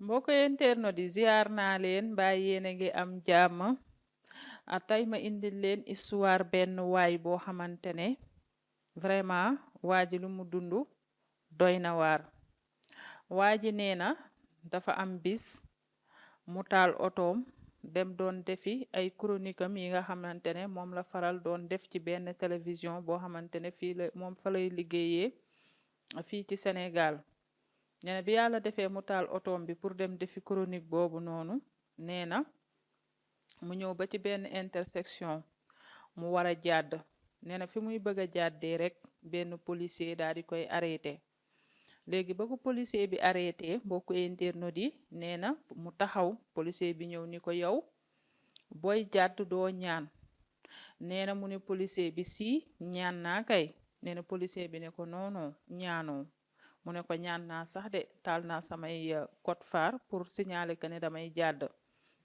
mbokk internautes di ziar naa leen mbaa yéen a ngi am jàmm tey ma indil leen histoire benn waay boo xamante ne vraiment waa ji lu mu dund doy na waar. waa ji nee na dafa am bis mu taal otoom dem doon defi ay chronique am yi nga xamante ne moom la faral doon def ci benn télévision boo xamante ne fii la moom fa lay liggéeyee fii ci Sénégal. nee na bi yàlla defee mu taal otoom bi pour dem defi chronique boobu noonu nee na mu ñëw ba ci benn intersection mu war a jàdd. nee na fi muy bëgg a jàddee rek benn policier daal di koy arrêté. léegi ba ko policier bi arrêté mbokku internautes yi nee na mu taxaw policier bi ñëw ni ko yow booy jàdd doo ñaan. nee na mu ne policier bi si ñaan naa kay. nee na policier bi ne ko noonu ñaanoo. mu ne ko ñaan naa sax de taal naa samay code phare pour signaler que ne damay jàdd.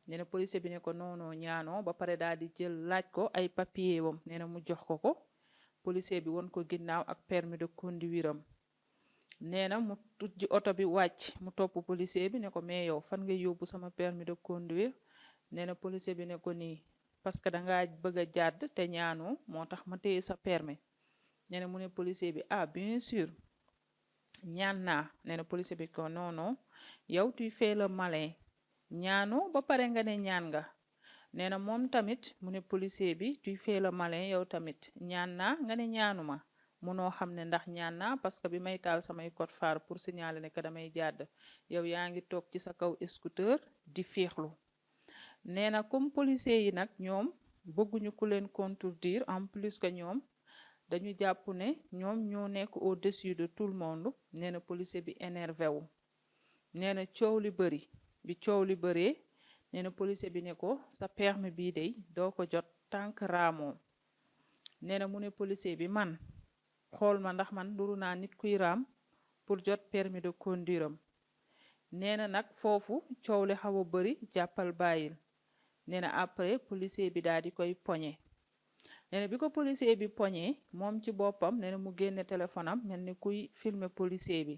nee na policier bi ne ko noonu ñaanoo ba pare daal di jël laaj ko ay papier wam nee na mu jox ko policier bi won ko ginnaaw ak permis de conduire am. nee na mu tujji oto bi wàcc mu topp policier bi ne ko mais yow fan nga yóbbu sama permis de conduire. nee na policier bi ne ko nii parce que dangaa bëgg a jàdd te ñaanoo moo tax ma téye sa permis. nee na mu ne policier bi bien sûr ñaan naa. nee na policier bi ko non non yow tu fais le malin ñaanoo ba pare nga ne ñaan nga. nee na moom tamit mu ne policier bi tu fais le malin yow tamit ñaan naa nga ne ñaanuma munoo xam ne ndax ñaan naa parce que bi may taal samay code phare pour signaler ne que damay jàdd yow yaa ngi toog ci sa kaw scooter di féexlu. nee na comme policier yi nag ñoom bëgguñu ku leen contredire en plus que ñoom dañu jàpp ne ñoom ñoo nekk au-dessus de tout le monde. nee na policier bi énervé wu. nee na coow li bëri bi coow li bëree nee na policier bi ne ko sa permis bii dey doo ko jot tànk raamoo. nee na mu ne policier bi man xool ma ndax man nduru naa nit kuy raam pour jot permis de conduire am. nee na nag foofu coow li xaw a bëri jàppal bàyyil. nee na après policier bi daal di koy poñe. nee na bi ko policier bi poñee moom ci boppam nee na mu génne téléphone am mel ni kuy filmer policier bi.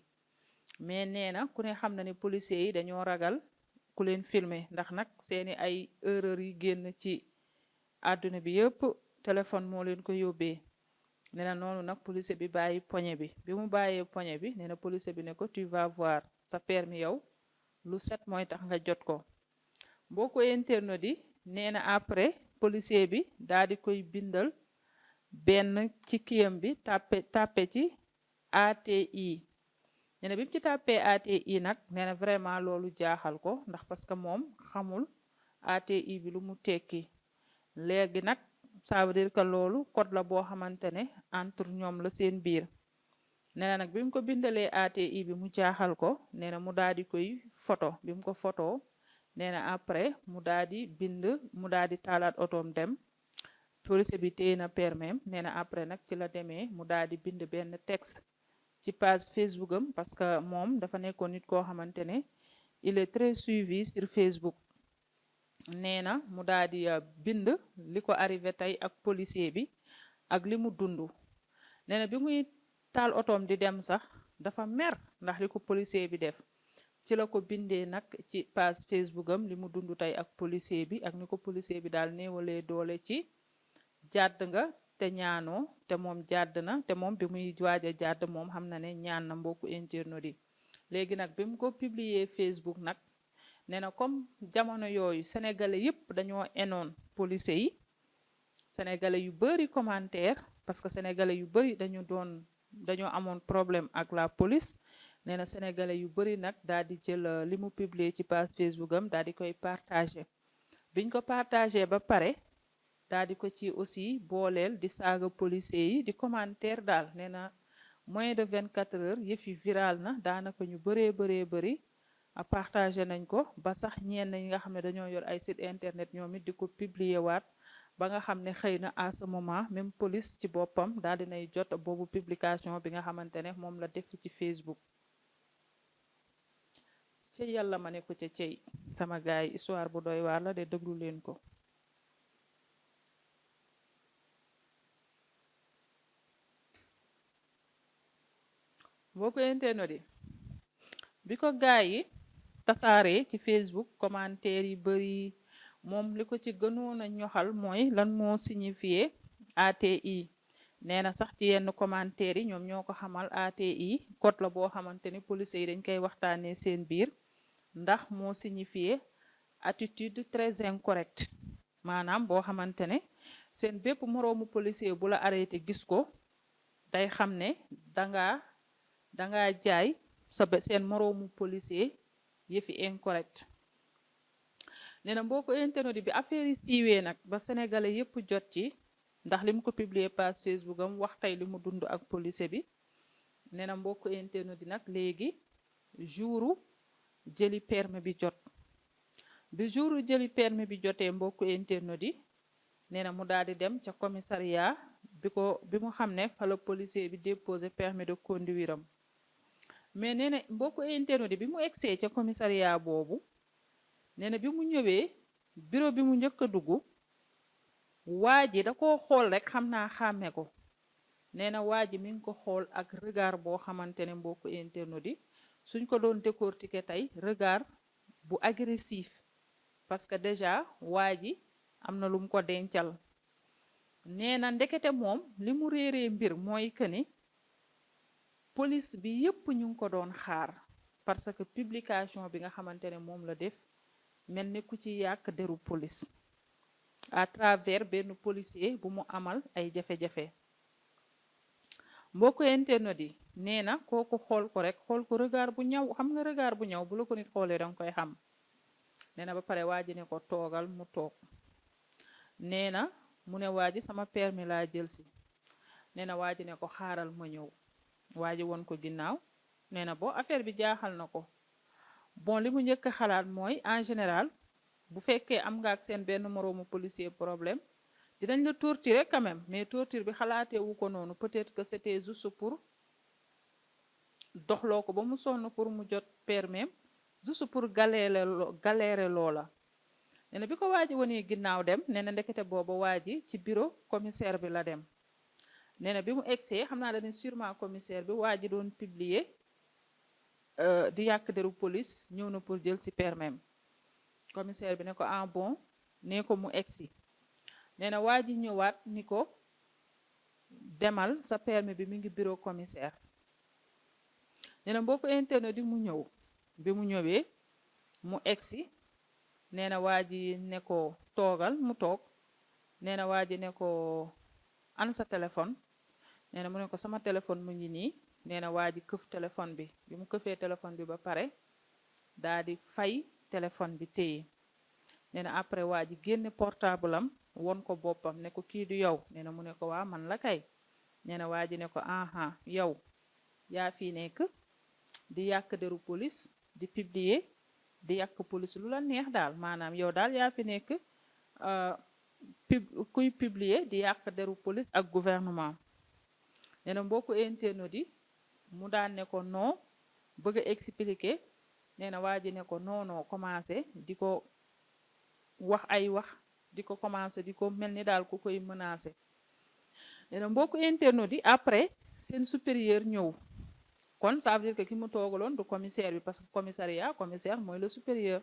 mais nee na ku ne xam na ne policiers yi dañoo ragal ku leen filmer ndax nag seeni ay erreur yi génn ci àdduna bi yëpp téléphone moo leen ko yóbbee. nee na noonu nag policier bi bàyyi poñe bi mu bàyyee poñe bi nee na policier bi ne ko tu vas voir sa permis yow lu set mooy tax nga jot ko. boo ko internautes yi nee na après policier bi daal di koy bindal benn ci kiyam bi tàppe ci ATI. nee na bi mu ci tàppee ATI nag nee na vraiment loolu jaaxal ko ndax parce que moom xamul ATI bi lu mu tekki. léegi nag ça veut dire que loolu code la boo xamante ne entre ñoom la seen biir. nee na nag bi mu ko bindalee ATI bi mu jaaxal ko nee na mu daal di koy photo bi mu ko photo nee na après mu daal di bind mu daal di taalaat otoom dem. policier bi téye na permis am nee na après nag ci la demee mu daal di bind benn texte ci page Facebook am parce que moom dafa nekkoon nit koo xamante ne il est très suivi sur Facebook. nee na mu daal di bind li ko arrivé tey ak policier bi ak li mu dund. nee na bi muy taal otoom di dem sax dafa mer ndax li ko policier bi def. ci la ko bindee nag ci page Facebook am li mu dund tey ak policier bi ak ni ko policier bi daal néewalee doole ci jàdd nga te ñaanoo te moom jàdd na te moom bi muy waaj a jàdd moom xam na ne ñaan na mbokku internautes yi. léegi nag bi mu ko publier Facebook nag nee na comme jamono yooyu sénégalais yëpp dañoo enoon policier yi. sénégalais yu bëri commentaire parce que sénégalais yu bëri dañoo amoon problème ak la police. nee na sénégalais yu bëri nag daal di jël li mu publier ci page Facebook am daal di koy partagé. biñ ko partagé ba pare daal di ko ci aussi booleel di saaga policier yi di commentaire daal. nee na moins de 24 heures yëf yi viral na daanaka ñu bëree bëri partagé nañ ko ba sax ñenn ñi nga xam ne dañoo yor ay site internet ñoom it di ko publier waat ba nga xam ne xëy na à ce moment même police ci boppam daal dinay jot boobu publication bi nga xamante ne moom la def ci Facebook. cey yàlla ma ne ko ca cey sama gaay yi histoire bu doy waar la de déglu leen ko. boo ko internautes yi bi ko gaay yi tasaaree ci Facebook commentaire yi bëri moom li ko ci gënoon a ñoxal mooy lan moo signifié ATI. nee na sax ci yenn commentaire yi ñoom ñoo ko xamal ATI code la boo xamante ni policiers yi dañ koy waxtaanee seen biir ndax moo signifié attitude très incorrecte maanaam boo xamante ne seen bépp moroomu policier bu la arrêté gis ko day xam ne dangaa jaay seen moroomu policier yëfi incorrect. nee na mbokku internet bi affaire yi siiwee nag ba sénégalais yëpp jot ci ndax li mu ko publier page Facebook am wax tey li mu dund ak policier bi. nee na mbokku internet nag léegi jouru jëli permis bi jot bi jouru jëli permis bi jotee mbokku internet yi nee na mu daal di dem ca commissariat bi mu xam ne fa la policier bi déposé permis de conduire am. mais nee na mbokku internet bi mu egsee ca commissariat boobu nee na bi mu ñëwee bureau bi mu njëkk a dugg waa ji da koo xool rek xam naa xàmme ko. nee na waa ji mi ngi ko xool ak regard boo xamante ne mbokku internet yi suñ ko doon décortiquer tey regard bu agressif parce que déjà waa ji am na lu mu ko dencal. nee na ndekete moom li mu réeree mbir mooy que ni police bi yépp ñu ngi ko doon xaar parce que publication bi nga xamante ne moom la def mel ni ku ci yàq deru police à travers benn policier bu mu amal ay jafe-jafe. mbokku internet yi nee na kooku xool ko rek xool ko regard bu ñaw xam nga regard bu ñaw bu la ko nit xoolee danga koy xam. nee na ba pare waa ji ne ko toogal mu toog. nee na mu ne waa ji sama permis laa jël si. nee na waa ji ne ko xaaral ma ñëw. waa ji won ko ginnaaw. nee na boo affaire bi jaaxal na ko. bon li mu njëkk a xalaat mooy en général bu fekkee am nga ak seen benn moroomu policier problème dinañ la torturer quand même mais torture bi xalaatee wu ko noonu peut-être que c'était juste pour doxloo ko ba mu sonn pour mu jot permis juste pour galérer loola. nee na bi ko waa ji wanee ginnaaw dem nee na ndekete booba waa ji ci bureau commissaire bi la dem. nee na bi mu egsee xam naa dañu sûrement commissaire bi waa ji doon publier di yàq deru police ñëw na pour jël si permis. commissaire bi ne ko ah bon nee ko mu egsi. nee na waa ji ñëwaat ni ko demal sa permis bi mi ngi bureau commissaire. nee na mbokku internet di mu ñëw bi mu ñëwee mu egsi. nee na waa ji ne ko toogal mu toog. nee na waa ji ne ko an sa téléphone. nee na mu ne ko sama téléphone mu ngi nii. nee na waa ji këf téléphone bi mu këfee téléphone bi ba pare daa di fay téléphone bi téye. nee na après waa ji génne portable am won ko boppam ne ko kii du yow. nee na mu ne ko waa man la kay. nee na waa ji ne ko aha yow yaa fi nekk di yàq deru police di publier di yàq police lu la neex daal maanaam yow daal yaa fi nekk kuy publier di yàq deru police ak gouvernement. nee na mbokku internet yi mu daan ne ko non bëgg a expliquer. nee na waa ji ne ko non commencé di ko wax ay wax di ko commencé di ko mel ni daal ku koy menacé. nee na mbokku internet yi après seen supérieur ñëw kon ça veut dire que ki mu toogaloon du commissaire bi parce que commissaire mooy le supérieur.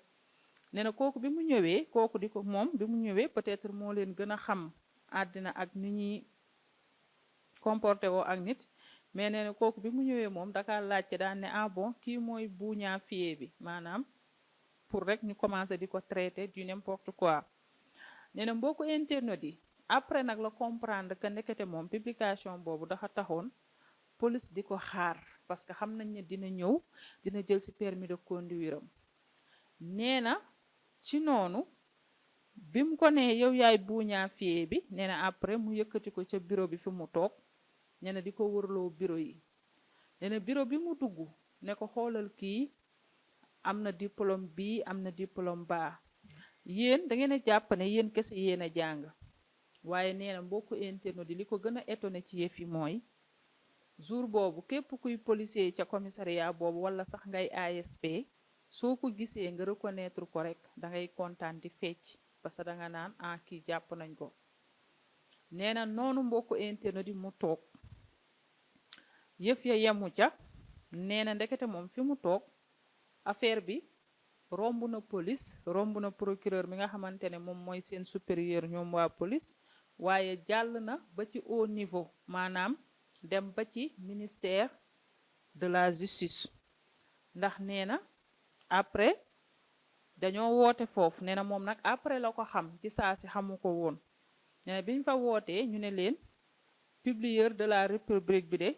nee na kooku bi mu ñëwee kooku di ko moom bi mu ñëwee peut-être moo leen gën a xam àddina ak ni ñuy comporté woo ak nit. mais nee na kooku bi mu ñëwee moom daka laajte daan ne ah bon kii mooy buuñaa fiye bi maanaam pour rek ñu commencé di ko traité du n'importe quoi. nee na mbokku internet yi après nag la comprendre que ndekete moom publication boobu dafa taxoon police di ko xaar parce que xam nañ ne dina ñëw dina jël ci permis de conduire am. nee na ci noonu bi mu ko nee yow yaay buuñaa fiye bi nee na après mu yëkkati ko ca bureau bi fi mu toog. nee na di ko wërloo bureau yi. nee na bureau bi mu dugg ne ko xoolal kii am na diplôme bii am na diplôme baa. yéen da ngeen a jàpp ne yéen kese yéen a jàng. waaye nee na mbokku internet di li ko gën a étonné ci yëf yi mooy jour boobu képp kuy policier ca commissariat boobu wala sax ngay ASP soo ko gisee nga reconnaître ko rek da ngay kontaan di fecc parce que da nga naan ah kii jàpp nañ ko. nee na noonu mbokku internet di mu toog yëf ya yemu ca. nee na ndekete moom fi mu toog affaire bi romb na police romb na procureur mi nga xamante ne moom mooy seen supérieur ñoom waa police waaye jàll na ba ci haut niveau maanaam dem ba ci ministère de la justice ndax nee na après dañoo woote foofu nee na moom nag après la ko xam ci saa si xamu ko woon nee na biñ fa wootee ñu ne leen publieur de la république bi de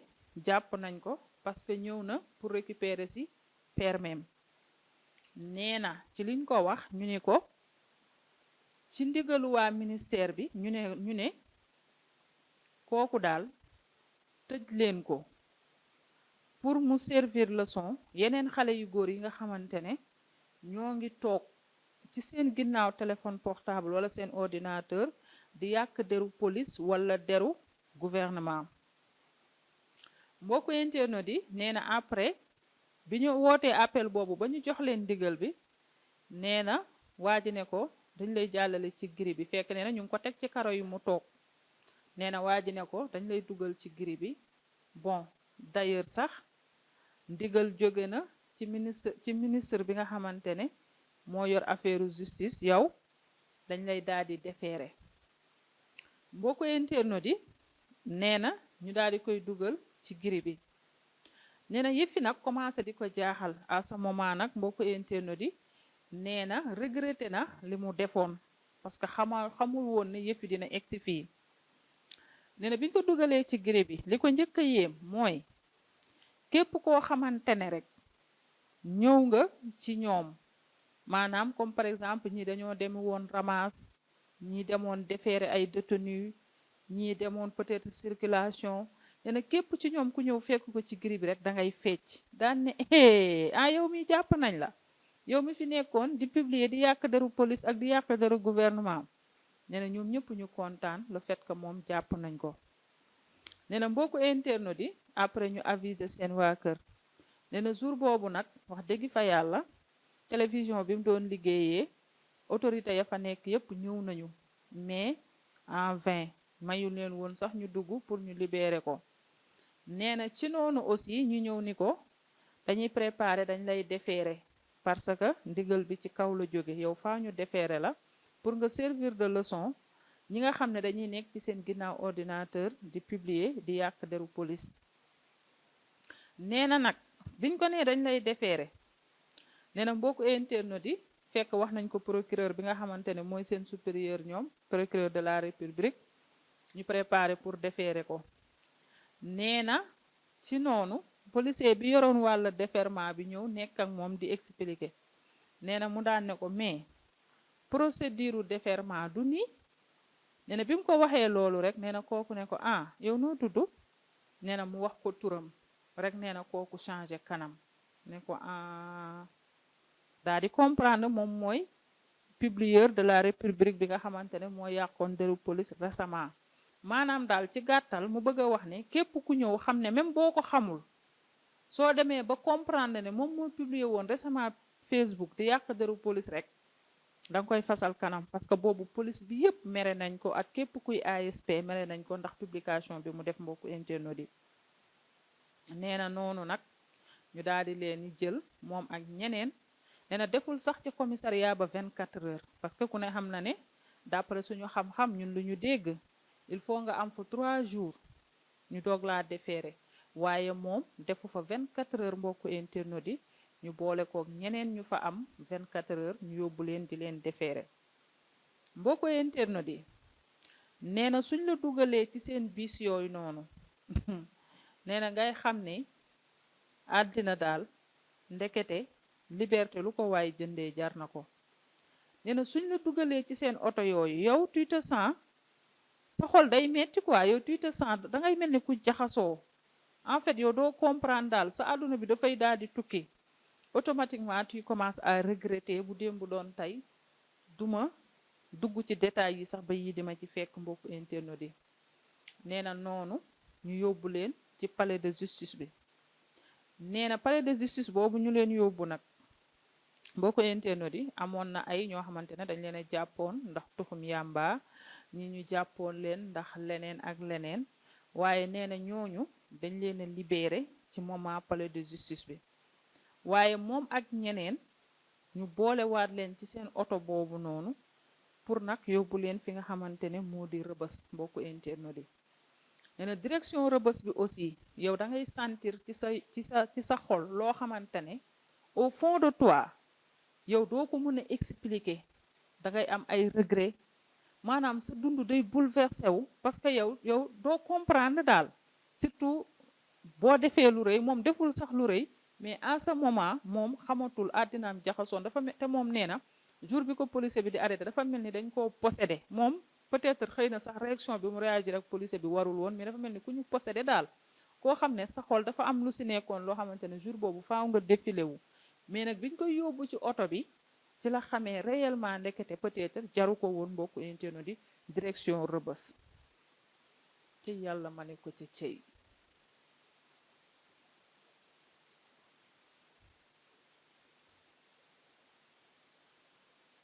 jàpp nañ ko parce que ñëw na pour récupérer si permis nee na ci liñ ko wax ñu ne ko ci ndigalu waa ministère bi ñu ne kooku daal tëj leen ko pour mu servir leçon yeneen xale yu góor yi nga xamante ne ñoo ngi toog ci seen ginnaaw téléphone portable wala seen ordinateur di yàq deru police wala deru gouvernement mbokku internet yi nee na après bi ñu wootee appel boobu ba ñu jox leen ndigal bi nee na waa ji ne ko dañ lay jàllale ci giri bi fekk nee na ñu ngi ko teg ci karo yu mu toog nee na waa ji ne ko dañ lay dugal ci giri bi bon d'ailleurs sax ndigal jóge na ci ministre bi nga xamante ne moo yor affaire justice yow dañ lay daal di déférer mbokku internet yi nee na ñu daal di koy dugal ci giri bi nee na yëfi nag commencé di ko jaaxal à ce moment nag mbokku internet yi nee na regretté na li mu defoon parce que xamul woon ne yëfi dina egsi fii nee na biñ ko dugalee ci giri bi li ko njëkk a yéem mooy képp koo xamante ne rek ñëw nga ci ñoom maanaam comme par exemple ñi dañoo dem woon ramasse ñi demoon déférer ay détenus ñi demoon peut-être circulation nee na képp ci ñoom ku ñëw fekk ko ci giri bi rek da ngay fecc daan ne yow mi jàpp nañ la yow mi fi nekkoon di publier di yàq deru police ak di yàq deru gouvernement nee na ñoom ñëpp ñu kontaan le fait que moom jàpp nañ ko nee na mbokku internet yi après ñu aviser seen waa kër nee na jour boobu nag wax dëgg fa yàlla télévision bi mu doon liggéeyee autorité ya fa nekk yépp ñëw nañu mais en vain mayu leen woon sax ñu dugg pour ñu libérer ko nee na ci noonu aussi ñu ñëw ni ko dañuy préparer dañ lay déférer parce que ndigal bi ci kaw la jóge yow faa ñu déférer la pour nga servir de leçon ñi nga xam ne dañuy nekk ci seen ginnaaw ordinateur di publier di yàq deru police nee na nag biñ ko nee dañ lay déférer nee na mbokku internet yi fekk wax nañ ko procureur bi nga xamante ne mooy seen supérieur ñoom procureur de la république ñu préparer pour déférer ko nee na ci noonu policier bi yoroon wàll déferment bi ñëw nekk ak moom di expliquer nee na mu daan ne ko mais procédure déferment du nii nee na bi mu ko waxee loolu rek nee na kooku ne ko yow noo tudd nee na mu wax ko turam rek nee na kooku changé kanam ne ko daal di comprendre moom mooy publieur de la république bi nga xamante ne moo yàqoon deru police récemment maanaam daal ci gàttal mu bëgg a wax ne képp ku ñëw xam ne même boo ko xamul soo demee ba comprendre ne moom moo publier woon récemment Facebook di yàq deru police rek da nga koy fasal kanam parce que boobu police bi yépp mere nañ ko ak képp kuy ASP mere nañ ko ndax publication bi mu def mbokku internet yi nee na noonu nag ñu daal di leen jël moom ak ñeneen nee na deful sax ci commissariat ba 24 heures parce que ku ne xam na ne d'après suñu xam-xam ñun lu ñu dégg il faut nga am fa 3 jours ñu doog laa déférer waaye moom defu fa 24 heures mbokku internet yi ñu boole kook ñeneen ñu fa am 24 heures ñu yóbbu leen di leen déférer mbokku internet yi nee na suñ la dugalee ci seen bis yooyu noonu nee na ngay xam ne àddina daal ndekete liberté lu ko waay jëndee jar na ko nee na suñ la dugalee ci seen oto yooyu yow tu te sens sa xol day metti quoi yow tu te sens da ngay mel ni ku jaxasoo en fait yow doo comprendre daal sa àdduna bi dafay daal di tukki automatiquement tu commences à regretter bu démb doon tey duma dugg ci détails yi sax ba yii dima ci fekk mbokku internet yi nee na noonu ñu yóbbu leen ci palais de justice bi nee na palais de justice boobu ñu leen yóbbu nag mbokku internet yi amoon na ay ñoo xamante ne dañ leen a jàppoon ndax tuxum yàmba ñi ñu jàppoon leen ndax leneen ak leneen waaye nee na ñooñu dañ leen a libéré ci moment palais de justice bi waaye moom ak ñeneen ñu boolewaat leen ci seen oto boobu noonu pour nag yóbbu leen fi nga xamante ne moo di rëbës mbokku internautes yi. nee na direction rëbës bi aussi yow da ngay sentir ci sa xol loo xamante ne au fond de toi yow doo ko mën a expliquer, da ngay am ay regret, maanaam sa dund day bouleversé wu parce que yow doo comprendre daal. Surtout boo defee lu rëy, moom deful sax lu rëy, mais en ce moment moom xamatul, àddinaam jaxasoon dafa te moom nee na jour bi ko policier bi di arrêté dafa mel ni dañ koo possédé. moom peut-être xëy na sax réaction bi mu réagir ak policier bi warul woon, mais dafa mel ni ku ñu possédé daal, koo xam ne sa xol dafa am lu si nekkoon loo xamante ne jour boobu faaw nga défilé wu. mais nag biñ koy yóbbu ci oto bi ci la xamee réellement ndekete peut-être jaru ko woon mbokku internet di direction rëbës. ci yàlla ma ne ko ci cey.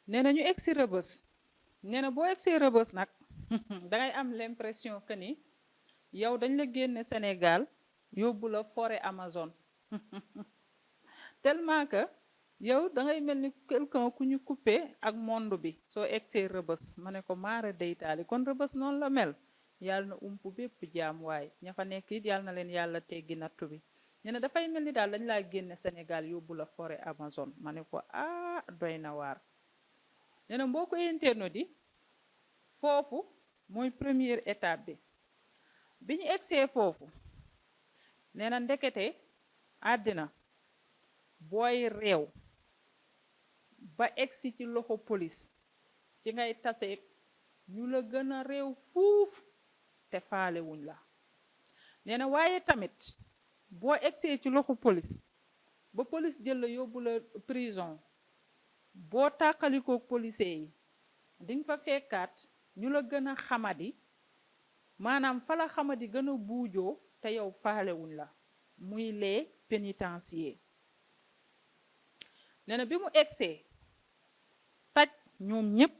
nee na ñu egsi rëbës. nee na boo egsee rëbës nag dangay am l'impression que ni yow dañ la génne Sénégal yóbbu la forêt Amazon. tellement que yow da ngay mel ni quelqu'un ku ñu coupé ak monde bi soo egsee rëbës. ma ne ko maara deytaali kon rëbës noonu la mel. yàlla na ump bépp jaam waay ña fa nekk it yàlla na leen yàlla teggi nattu bi. nee na dafay mel ni daal dañ laa génne Sénégal yóbbu la forêt Amazon. ma ne ko doy na waar. nee na mboo ko internautes yi foofu mooy première étape bi. bi ñu egsee foofu nee na ndekete àddina booy réew ba egsi ci loxo police ci ngay tase ñu la gën a réew fuuf te faale wuñ la. nee na waaye tamit boo egsee ci loxo police ba police jël la yóbbu la prison, boo tàqalikoo policier yi dinga fa fekkaat ñu la gën a xamadi, maanaam fa la xamadi gën a buujoo te yow faalewuñ la, muy les pénitenciers. nee na bi mu egsee taj ñoom ñépp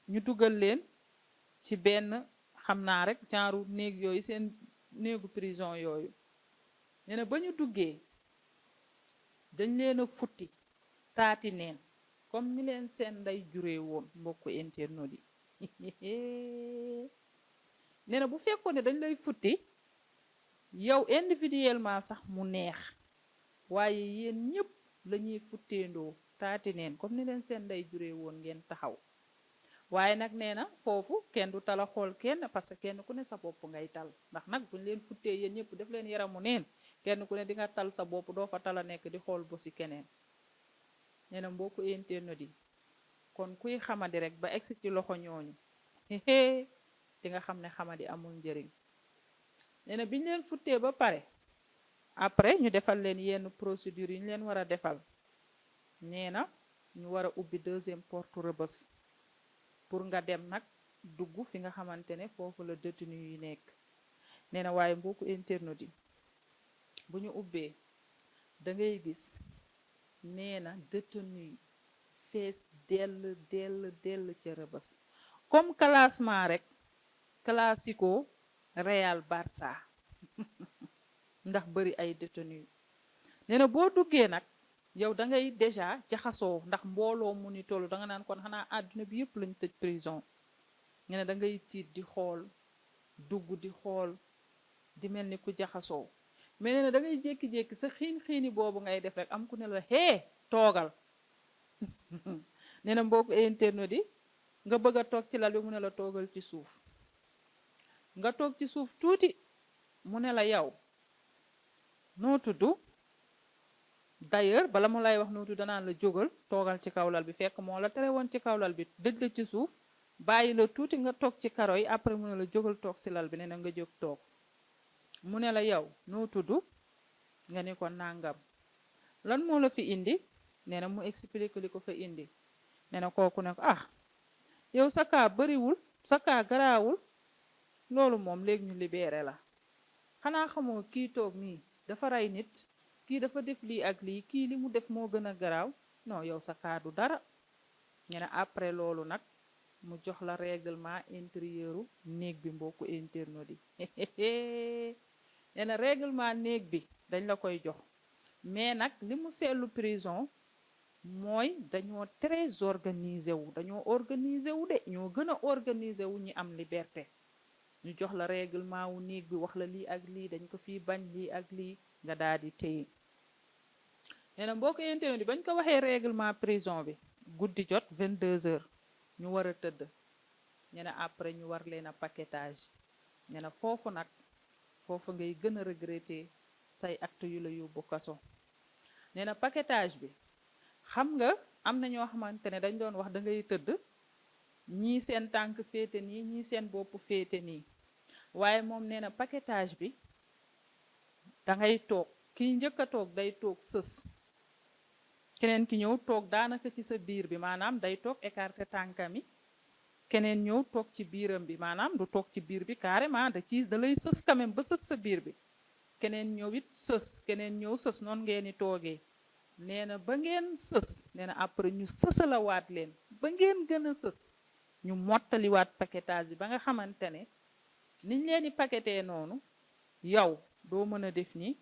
ñu dugal leen ci benn, xam naa rek genre néeg yooyu, seen néegu prison yooyu. nee na ba ñu duggee dañ leen a futti taati neen comme ni leen seen nday juree woon mbokku internautes yi. nee na bu fekkoon ne dañ lay futti yow individuellement sax mu neex, waaye yéen ñëpp la ñuy futteendoo taati neen comme ni leen seen nday juree woon ngeen taxaw. waaye nag nee na foofu kenn du tala xool kenn parce que kenn ku ne sa bopp ngay tal, ndax nag buñ leen futtee yéen ñëpp def leen yaramu neen, kenn ku ne di nga tal sa bopp, doo fa tala nekk di xool bo si keneen. nee na mbokku internautes yi kon kuy xamadi rek ba egsi ci loxo ñooñu di nga xam ne xamadi amul njëriñ. nee na biñ leen futtee ba pare après ñu defal leen yenn procédure yi ñu leen war a defal. nee na ñu war a ubbi deuxième porte rëbës pour nga dem nag dugg fi nga xamante ne foofu la détenu yi nekk. nee na waaye mbokku internautes yi bu ñu ubbee da ngay gis nee na détenu yi fees dell ca rëbës comme classement rek classico Real Barça ndax bari ay détenu. nee na boo duggee nag yow da ngay déjà jaxasoo ndax mbooloo mu ni toll da nga naan kon xanaa àdduna bi yëpp lañ tëj prison. nee na da ngay tiit di xool, dugg di xool, di mel ni ku jaxasoo. mais nee na da ngay jékki-jékki sa xiini boobu ngay def rek am ku ne la toogal. nee na mbokku internautes yi nga bëgg a toog ci lal bi mu ne la toogal ci suuf. nga toog ci suuf tuuti mu ne la yow noo tudd. d'ailleurs bala mu lay wax noo tudd danaan la jógal toogal ci kaw lal bi, fekk moo la tere woon ci kaw lal bi dëj la ci suuf bàyyi la tuuti nga toog ci karo yi, après mu ne la jógal toog ci lal bi. nee na nga jóg toog. mu ne la yow noo tudd nga ni ko nàngam. lan moo la fi indi. nee na mu expliqué li ko fa indi. nee na kooku ne ko yow sa kaa bariwul, sa kaa garaawul, loolu moom léegi ñu libéré la. xanaa xamoo kii toog nii dafa rey nit, kii dafa def lii ak lii, kii li mu def moo gën a garaaw. non yow sa kaa du dara. nee na après loolu nag mu jox la règlement intérieur néeg bi mbokku internautes yi. nee na règlement néeg bi dañ la koy jox, mais nag li mu seetlu prison mooy dañoo très organisé wu dañoo organisé wu de ñoo gën a organisé wu ñi am liberté ñu jox la règlement wu néeg bi wax la lii ak lii dañ ko fii bañ lii ak lii nga daal di téye nee na mbokk internet yi bañ ko waxee règlement prison bi guddi jot 22h ñu war a tëdd ñu ne après ñu war leen a paquetage ñu ne foofu nag foofu ngay gën a regretter say acte yu la yóbbu kaso nee na paquetage bi xam nga am na ñoo xamante ne dañ doon wax da ngay tëdd ñii seen tànk féete nii ñii seen bopp féete nii waaye moom nee na paquetage bi da ngay toog kiy njëkk a toog day toog sës keneen ki ñëw toog daanaka ci sa biir bi maanaam day toog écarté tànkami keneen ñëw toog ci biiram bi maanaam du toog ci biir bi carrément da lay sës quand même ba sës sa biir bi keneen ñëw it sës keneen ñëw sës noonu ngeen di toogee nee na ba ngeen sës nee na après ñu sësalawaat leen ba ngeen gën a sës ñu mottaliwaat paquetage bi ba nga xamante ne niñ leen di paquetee noonu yow doo mën a def nii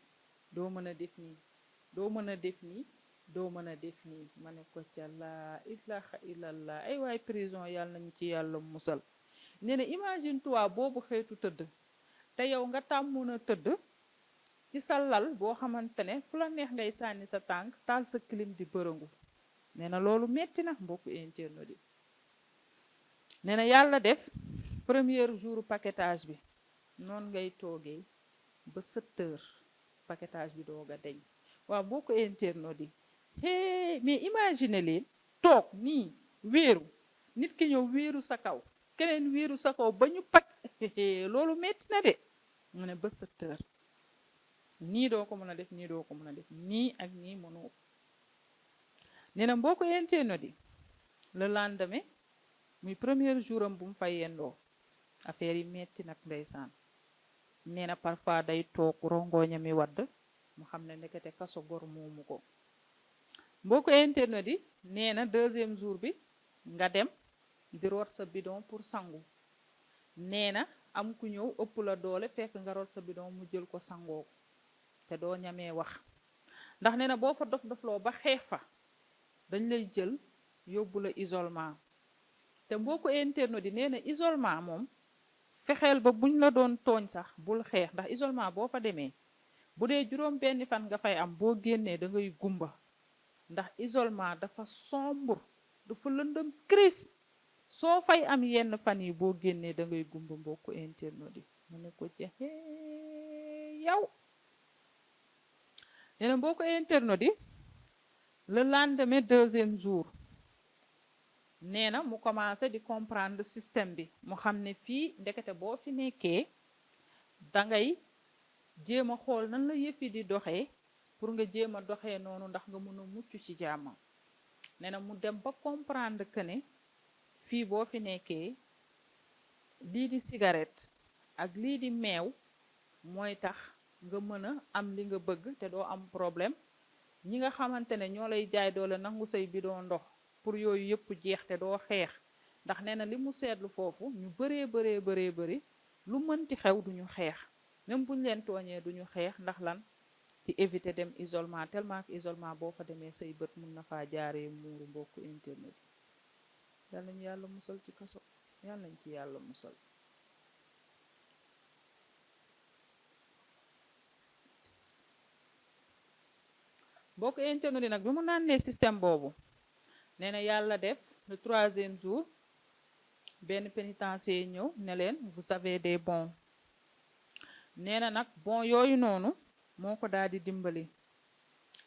doo mën a def nii doo mën a def nii doo mën a def nii ma ne ko ca laa ilaha illallah ay waay prison yàlla nañu ci yàlla musal nee na imagine toi boobu xeetu tëdd te yow nga tàmmoon a tëdd ci sa lal boo xamante ne fu la neex ngay sànni sa tànk taal sa clim di bërëngu nee na loolu metti na mbokku internet yi nee na yàlla def premier jour paquetage bi noonu ngay toogee ba 7h paquetage bi doog a deñ waaw mbokku internet yi hee mais imagine leen toog nii wéeru nit ki ñëw wéeru sa kaw keneen wéeru sa kaw ba ñu pak loolu metti na de mu ne ba 7h nii doo ko mën a def nii doo ko mën a def nii ak nii mënoo nee na mbokku internet yi le lendemain muy premier jour am bu mu fay yendoo affaire yi metti nag ndeysaan nee na parfois day toog rongoña mi wadd mu xam ne ndekete kaso gor moomu ko mbokku internet yi nee na deuxième jour bi nga dem di root sa bidon pour sangu nee na am ku ñëw ëpp la doole fekk nga root sa bidon mu jël ko sangoo te doo ñamee wax ndax nee na boo fa dof-dofloo ba xeex fa dañ lay jël yóbbu la isolement te mbokku internet yi nee na isolement moom fexeel ba buñ la doon tooñ sax bul xeex ndax isolement boo fa demee bu dee juróom benni fan nga fay am boo génnee da ngay gumba ndax isolement dafa sombre dafa lëndëm crise soo fay am yenn fan yi boo génnee da ngay gumba mbokku internet yi mu ne ko ci yow nee na mbokku internet yi le lendemain deuxième jour nee na mu commencé di comprendre système bi mu xam ne fii ndekete boo fi nekkee dangay jéem a xool nan la yëf yi di doxee pour nga jéem a doxee noonu ndax nga mën a mucc ci jàmmam nee na mu dem ba comprendre que ne fii boo fi nekkee lii di cigarette ak lii di meew mooy tax nga mën a am li nga bëgg te doo am problème ñi nga xamante ne ñoo lay jaay doole nangu say bidon ndox pour yooyu yëpp jeex te doo xeex ndax nee na li mu seetlu foofu ñu bëri lu mënti xew duñu xeex même buñ leen tooñee duñu xeex ndax lan ci éviter dem isolement tellement que isolement boo fa demee say bët mun na faa jaaree muuru mbokku internet yi yàlla nañu yàlla musal ci kaso yàlla nañ ci yàlla musal mbokku internet yi nag bi mu naan ne système boobu nee na yàlla def le troisième jour benn pénitencier ñëw ne leen vous avez des bons nee na nag bon yooyu noonu moo ko daal di dimbali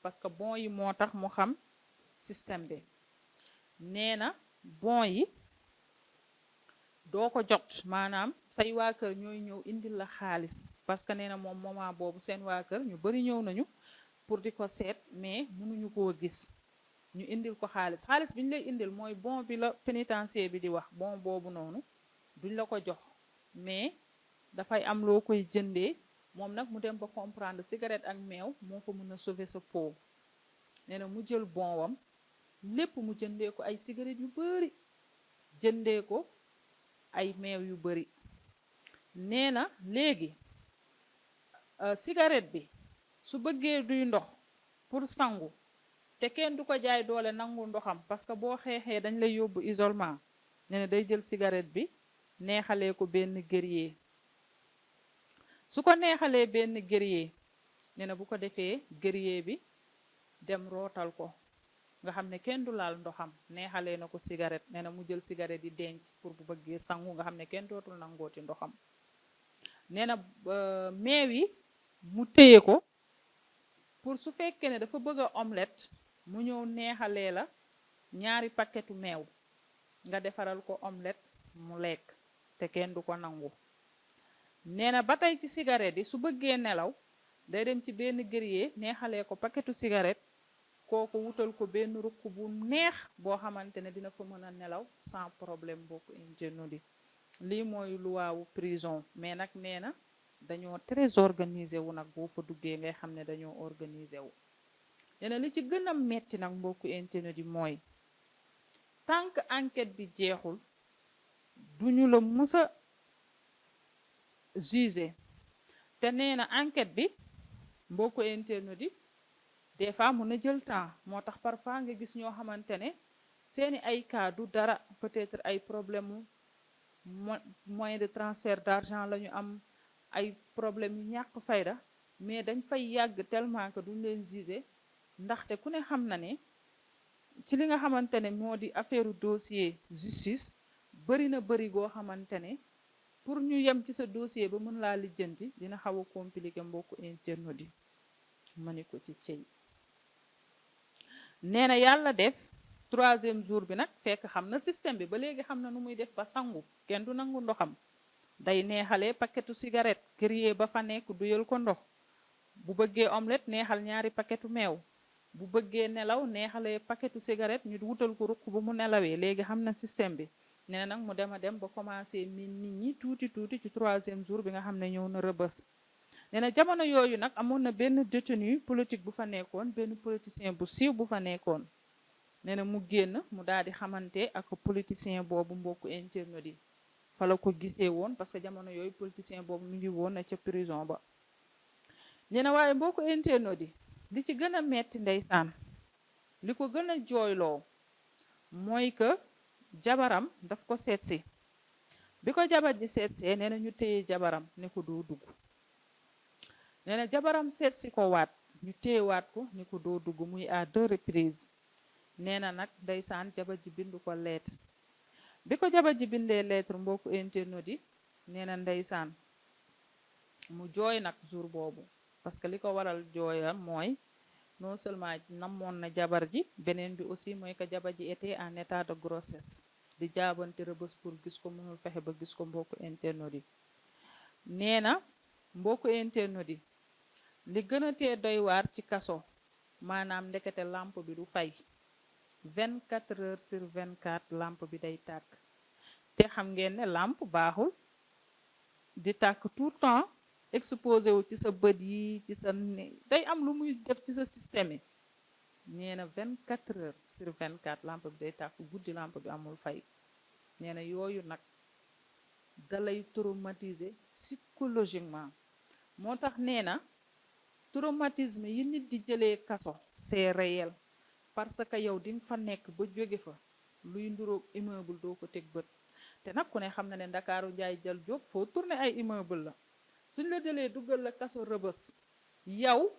parce que bon yi moo tax mu xam système bi nee na bon yi doo ko jot maanaam say waa kër ñooy ñëw indil la xaalis parce que nee na moom moment boobu seen waa kër ñu bari ñëw nañu pour di ko seet mais mënuñu koo gis ñu indil ko xaalis xaalis bi ñu lay indil mooy bon bi la pénitencier bi di wax bon boobu noonu duñ la ko jox mais dafay am loo koy jëndee moom nag mu dem ba comprendre cigarette ak meew moo ko mën a sauver sa peau nee na mu jël bon wam lépp mu jëndee ko ay cigarette yu bari jëndee ko ay meew yu bari nee na léegi cigarette bi su bëggee duy ndox pour sangu te kenn du ko jaay doole nangu ndoxam parce que boo xeexee dañ lay yóbbu isolement. nee na day jël cigarette bi neexalee ko benn guerrier. su ko neexalee benn guerrier nee na bu ko defee guerrier bi dem rootal ko nga xam ne kenn du laal ndoxam, neexalee na ko cigarette. nee na mu jël cigarette yi denc pour bu bëggee sangu nga xam ne kenn dootul nangooti ndoxam. nee na meew yi mu téye ko pour su fekkee ne dafa bëgg a omelette mu ñëw neexalee la ñaari paquetu meew nga defaral ko omelette mu lekk te kenn du ko nangu. nee na ba tey ci cigarette yi su bëggee nelaw day dem ci benn guerrier neexalee ko paquetu cigarette, kooku wutal ko benn ruq bu neex boo xamante ne dina fa mën a nelaw sans problème mbokku internautes yi. lii mooy luwaawu prison. mais nag nee na dañoo très organisé wu nag, boo fa duggee ngay xam ne dañoo organisé wu. nee na li ci gën a metti nag mbokku internautes yi mooy tant que enquête bi jeexul duñu la mës a jugé. te nee na enquête bi mbokku internautes yi des fois mun na jël temps, moo tax parfois nga gis ñoo xamante ne seeni ay cas du dara, peut-être ay problème moyen de transfert d'argent la ñu am, ay problème yu ñàkk fayda, mais dañ fay yàgg tellement que duñ leen jugé. ndaxte ku ne xam na ne ci li nga xamante ne moo di affaire dossier justice bëri na bëri goo xamante ne pour ñu yem ci sa dossier ba mën laa lijjanti dina xaw a compliqué mbokku internautes yi. ma ni ko ci cey. nee na yàlla def 3e jour bi nag fekk xam na système bi ba léegi, xam na nu muy def ba sangu kenn du nangu ndoxam. day neexalee paquetu cigarette guerrier ba fa nekk duyal ko ndox. bu bëggee omelette neexal ñaari paquetu meew. bu bëggee nelaw neexalee paquetu cigarette ñu wutal ko ruq ba mu nelawee. léegi xam na système bi. nee na nag mu dem a dem ba commencé min nit ñi tuuti tuuti ci 3e jour bi nga xam ne ñëw na rëbës. nee na jamono yooyu nag amoon na benn détenu politique bu fa nekkoon, benn politicien bu siiw bu fa nekkoon. nee na mu génn mu daal di xamante ak politicien boobu mbokku internautes yi. fa la ko gisee woon parce que jamono yooyu politicien boobu mu ngi woon na ca prison ba. nee na waaye mbokku internautes yi li ci gën a metti ndeysaan, li ko gën a jooyloo mooy que jabaram daf ko seetsi. bi ko jabar ji seetsee nee na ñu téye jabaram ne ko doo dugg. nee na jabaram seetsi ko waat ñu téyewaat ko ne ko doo dugg, muy à 2 reprises. nee na nag ndeysaan jabar ji bindu ko lettre. bi ko jabar ji bindee lettre mbokku internautes yi nee na ndeysaan mu jooy nag jour boobu, parce que li ko waral jooyam mooy non seulement namoon na jabar ji, beneen bi aussi mooy que jabar ji était en état de grossesse, di jaabante rëbës pour gis ko, mënul fexe ba gis ko mbokku internautes yi. nee na mbokku internautes yi li gën a tee doy waar ci kaso maanaam ndekete lampe bi du fay 24 heures sur 24 lampe bi day tàkk. te xam ngeen ne lampe baaxul di tàkk tout le temps, exposé wu ci sa bët yi, ci sa day am lu muy def ci sa système yi. nee na 24 heures sur 24 lampe bi day tàkk, guddi lampe bi amul fay. nee na yooyu nag dalay traumatiser psychologiquement. moo tax nee na traumatisme yi nit di jëlee kaso c'est réel, parce que yow di nga fa nekk ba jóge fa luy nduroog immeuble doo ko teg bët. te nag ku ne xam na ne Ndakaaru Njaay Jal Jóob foo tourné ay immeuble la. suñ la jëlee duggal la kaso rëbës yow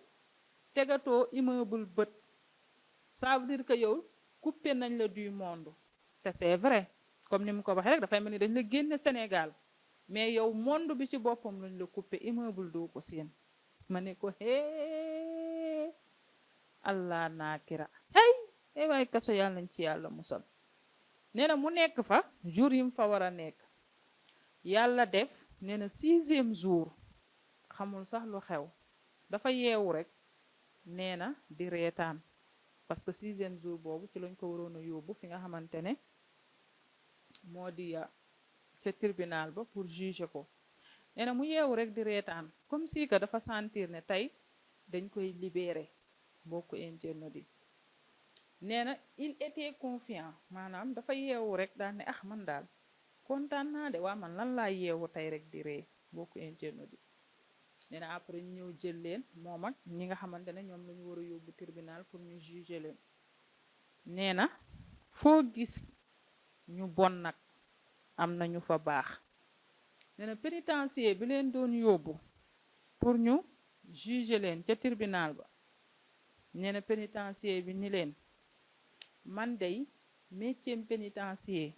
tegatoo immeuble bët, ça veut dire que yow coupé nañ la du monde. te c'est vrai, comme ni mu ko waxee rek dafay mel ni dañ la génne Sénégal, mais yow monde bi ci boppam lañ la coupé, immeuble doo ko seen. ma ne ko hee allah naakira hey waaye kaso yàlla nañ ci yàlla musal. nee na mu nekk fa jour yi mu fa war a nekk, yàlla def nee na 6e jour xamul sax lu xew, dafa yeewu rek nee na di reetaan, parce que 6e jour boobu ci lañ ko waroon a yóbbu fi nga xamante ne moo di ca tribunal ba pour juger ko. nee na mu yeewu rek di reetaan comme si que dafa sentir ne tey dañ koy libérer mbokku internautes yi. nee na il était confiant, maanaam dafa yeewu rek daal ne man daal kontaan naa de, waa man lan laa yeewu tey rek di ree mbokku internautes yi. nee na après ñu ñëw jël leen moom ak ñi nga xamante ne ñoom la ñu war a yóbbu tribunal pour ñu juger leen. nee na foo gis ñu bon nag am na ñu fa baax. nee na pénitencier bi leen doon yóbbu pour ñu juger leen ca tribunal ba, nee na pénitencier bi ni leen man dey métier pénitencier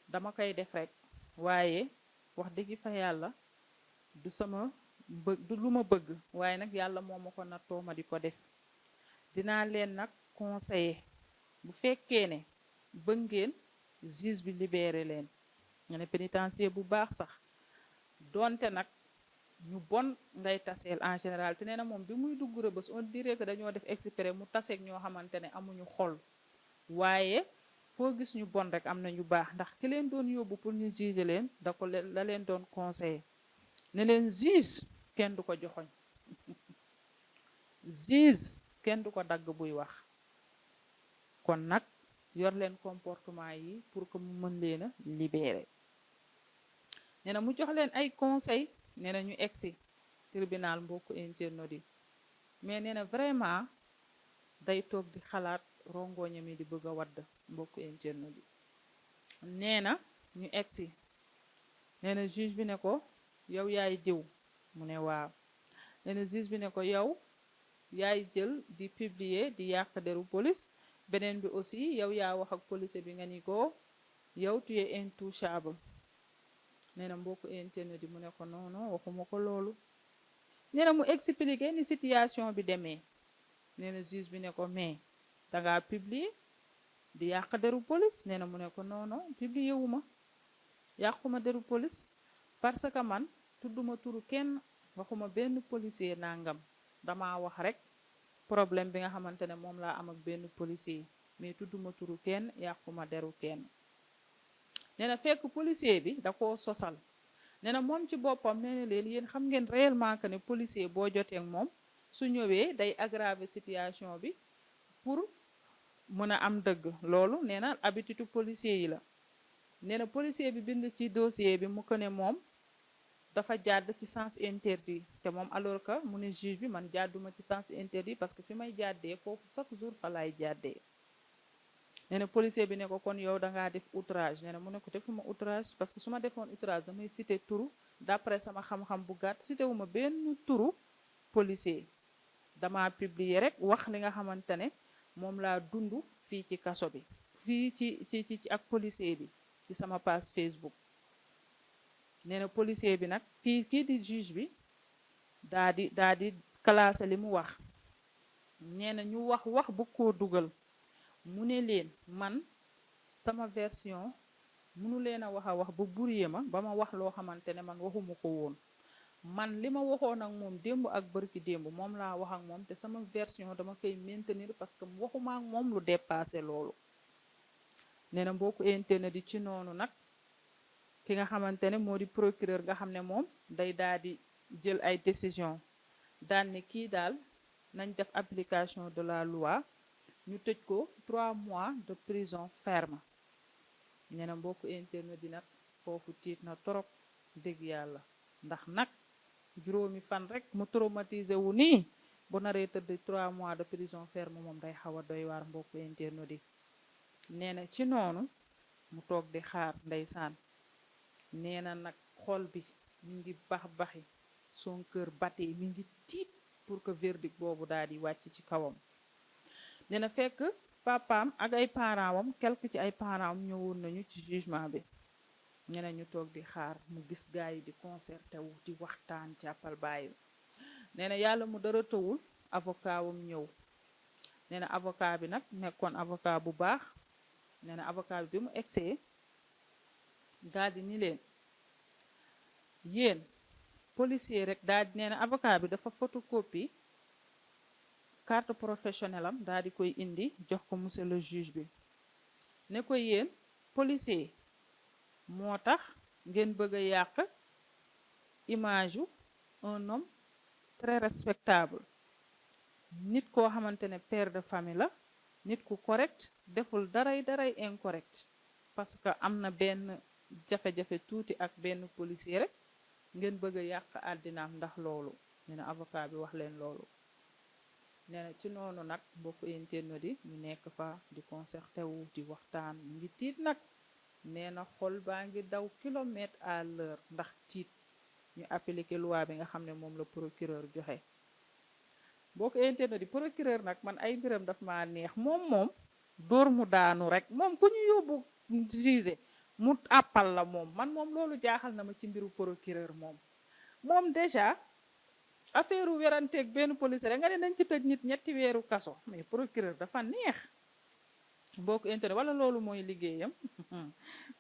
dama koy def rek, waaye wax dëgg fa yàlla du sama du lu ma bëgg, waaye nag yàlla moo ma ko nattoo ma di ko def. dinaa leen nag conseiller bu fekkee ne bëgg ngeen juge bi libéré leen. nga ne pénitencier bu baax sax donte nag ñu bon ngay taseel en général, te nee na moom bi muy dugg Rebeuss on dirait que dañoo def exprès mu taseeg ñoo xamante ne amuñu xol, waaye foo gis ñu bon rek am na ñu baax, ndax ki leen doon yóbbu pour ñu juger leen la leen doon conseiller ne leen juge kenn du ko joxoñ juge kenn du ko dagg buy wax, kon nag yor leen comportement yi pour que mu mën leen a libérer. nee na mu jox leen ay conseil, nee na ñu egsi tribunal mbokku internautes yi, mais nee na vraiment day toog di xalaat rongoñam yi di bëgg a wadd mbokku internautes yi. nee na ñu egsi, nee na juge bi ne ko yow yaay diw, mu ne waaw. nee na juge bi ne ko yow yaay jël di publier di yàq deru police, beneen bi aussi yow yaa wax ak policier bi nga ni ko yow tu es intouchable. nee na mbokku internet di mu ne ko non non waxuma ko loolu. nee na mu expliqué ni situation bi demee. nee na juge bi ne ko mais dangaa publier di yàq deru police. nee na mu ne ko non non publier wu ma, yàquma deru police, parce que man tudduma turu kenn, waxuma benn policier nangam, dama wax rek problème bi nga xamante ne moom laa am ak benn policier, mais tudduma turu kenn, yàquma deru kenn. nee na fekk policier bi da koo sosal. nee na moom ci boppam nee na leen yéen xam ngeen réellement que ne policier boo jotee ak moom su ñëwee day aggraver situation bi pour mën a am dëgg. loolu nee na habitude policier yi la. nee na policier bi bind ci dossier bi mu ko ne moom dafa jàdd ci sens interdit, te moom alors que mu ne juge bi man jàdduma ci sens interdit parce que fi may jàddee foofu chaque jour fa laay jàddee. nee na policier bi ne ko kon yow dangaa def outrage. nee na mu ne ko defuma outrage, parce que su ma defoon outrage damay cité turu, d'après sama xam-xam bu gàtt cité wu ma benn turu policier, dama publier rek wax li nga xamante ne moom laa dund fii ci kaso bi, fii ci ak policier bi ci sama page Facebook. nee na policier bi nag kii di juge bi daa di classé li mu wax. nee na ñu wax bu ko dugal, mu ne leen man sama version munu leen a wax ba brouillé ma ba ma wax loo xamante ne man waxuma ko woon. man li ma waxoon ak moom démb ak bërki démb moom laa wax ak moom, te sama version dama koy maintenir parce que waxuma ak moom lu dépassé loolu. nee na mbokku internet di ci noonu nag ki nga xamante ne moo di procureur nga xam ne moom day daal di jël ay décision, daal ne kii daal nañ def application de la loi, ñu tëj ko 3 mois de prison ferme. nee na mbokku internet di nag foofu tiit na torop dëgg yàlla, ndax nag juróomi fan rek mu traumatisé wu nii bu naree tëdd 3 mois de prison ferme moom day xaw a doy waar mbokku internet di. nee na ci noonu mu toog di xaar ndeysaan. nee na nag xol bi mi ngi baxi son cœur batté, mi ngi tiit pour que verdict boobu daal di wàcc ci kawam. nee na fekk papaam ak ay parents wam, quelque ci ay parents am ñëwoon nañu ci jugement bi. nee na ñu toog di xaar, mu gis gars yi di concerté wu di waxtaan jàppal bàyyi. nee na yàlla mu dara tëwul avocat wam ñëw. nee na avocat bi nag nekkoon avocat bu baax. nee na avocat bi mu egsee daal di ni leen yéen policier rek daal di, nee na avocat bi dafa photocopie carte professionnelle am daal di koy indi jox ko monsieur le juge bi, ne ko yéen policier moo tax ngeen bëgg a yàq image yu un homme très respectable, nit koo xamante ne père de famille la, nit ku correct, deful daray incorrect, parce que am na benn jafe-jafe tuuti ak benn policier rek ngeen bëgg a yàq àddinaam ndax loolu. nee na avocat bi wax leen loolu. nee na ci noonu nag mbokk internet yi ñu nekk fa di concerté wu di waxtaan mu ngi tiit nag nee na xol baa ngi daw kilomètre à l'heure ndax tiit ñu appliqué loi bi nga xam ne moom la procureur joxe. mbokk internet yi procureur nag man ay mbiram daf maa neex moom dóor mu daanu rek moom ku ñu yóbbu juge mu àppal la man moom loolu jaaxal na ma ci mbiru procureur moom déjà affaire weranteeg benn police rek nga ne nañ ci tëj nit ñetti weeru kaso mais procureur dafa neex mbokk internet wala loolu mooy liggéeyam